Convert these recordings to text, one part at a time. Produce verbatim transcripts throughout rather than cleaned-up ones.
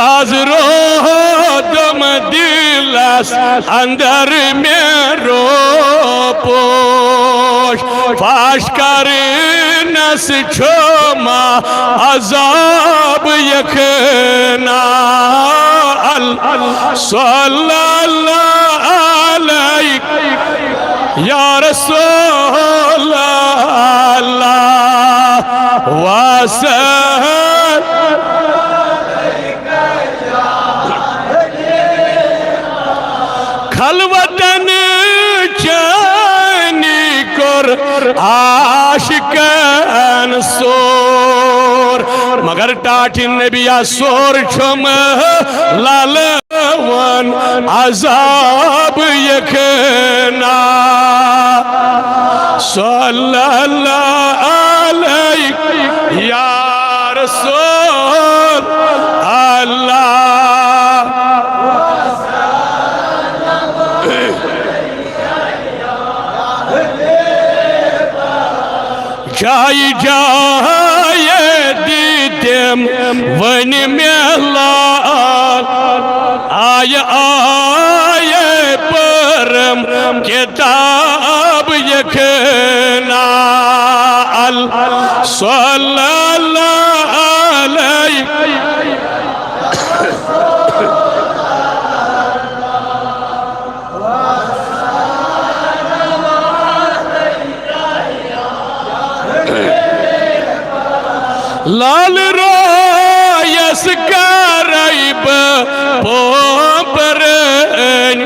از روتم دلس اندر مےٚ روپوش، فاش کرنس چھما عذاب یخنا۔ ال-، صلی اللہ علیک یا رسول اللہ وسلم۔ خلوتن چانی کور عاشقن سور، مگر ٹاٹھن نبی سور چھم لالون عذاب یخنا۔ صلی اللہ علیک یا رسول اللہ۔ جایہِ جایہِ دِتِم وۄنۍ مےٚ لال، آیہِ آیہِ پٔرم کتاب یخنا۔ ال-، صلی اللہ علیہ۔ لال رویس کرے بہٕ پوپرن۔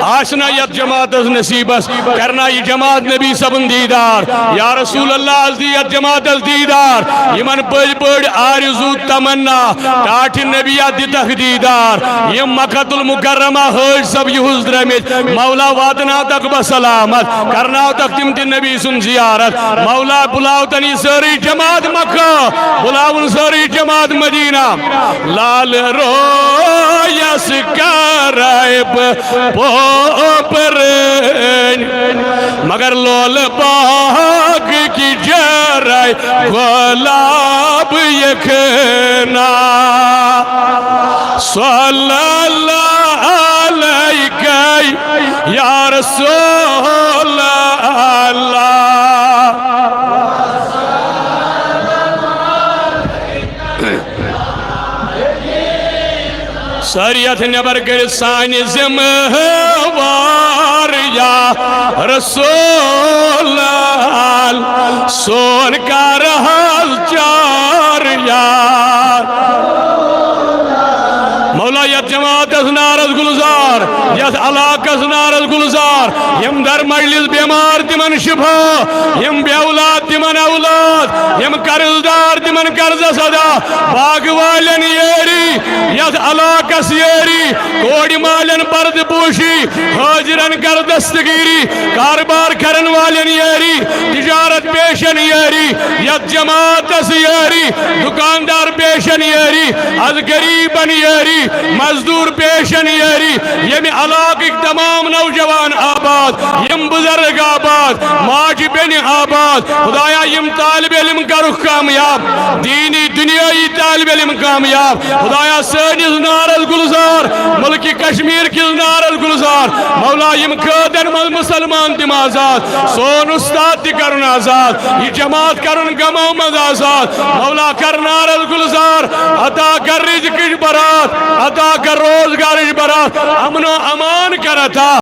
آسہِ نا یتھ جماعتس نصیبس، کرنا یہِ جماعت نبی صٲبُن دیدار۔ یا رسول اللہ، از دی یتھ جماعتس دیدار۔ یمن بٔڑۍ بٔڑۍ آرزو تمنا ٹاٹھہِ نبی اتھ دِتکھ دیدار۔ یم مکہ المکرمہ حٲج صٲب یُہُس درٲمٕتۍ، مولا واتناو تک بہ سلامت، کرناو تک تم تہِ نبی سُنٛد زیارت۔ مولا بلاو تن یہِ سٲرٕے جماعت مکہ، بلاوُن سٲرٕے جماعت مدینہ۔ لال رویس کرے بہٕ پوپرن، مگر لول باغ کی جرے گلاب یخنا۔ صلی اللہ علیک یا رسول اللہ۔ سٲری یتھ نٮ۪بر کٔرِتھ سانہِ ذمہٕ وار یا رسول اللہ، سون کر حظ چار یار۔ مولا یتھ جماعتس نارس گلزار، یتھ علاقس نارس گلزار، یم در مجلس بیمار تمن شفا، یم بے اولاد تمن اولاد، یم قرض دار تمن قرضس ادا، باغ والٮ۪ن یٲری، یتھ علاقس یٲری، کورِ مالٮ۪ن پردٕ پوشی، حٲجرن کر دستگیری، کاربار کرن والٮ۪ن یٲری، تجارت پیشن یٲری، یتھ جماعتس یٲری، دکاندار پیشن یٲری، از غریبن یٲری، مزدور پیشن یٲری، ییٚمہِ علاقٕکۍ تمام نوجوان آباد، یِم بزرگ آباد، ماجہِ بیٚنہِ آباد۔ خدایا، یِم طالب علم کرُکھ کامیاب، دینی دنیائی طالب علم کامیاب۔ خدایا، سٲنِس نارس گلزار، ملکِ کشمیر کِس نارس گلزار۔ مولا، یِم قٲدن منٛز مسلمان تِم آزاد، سون استاد تہِ کرُن آزاد، یہِ جماعت کرُن غمو منٛز آزاد۔ مولا، کر نارس گلزار، عطا کر رزقٕچ برات، عطا کر روزگارٕچ برات، امن و امان کر عطا۔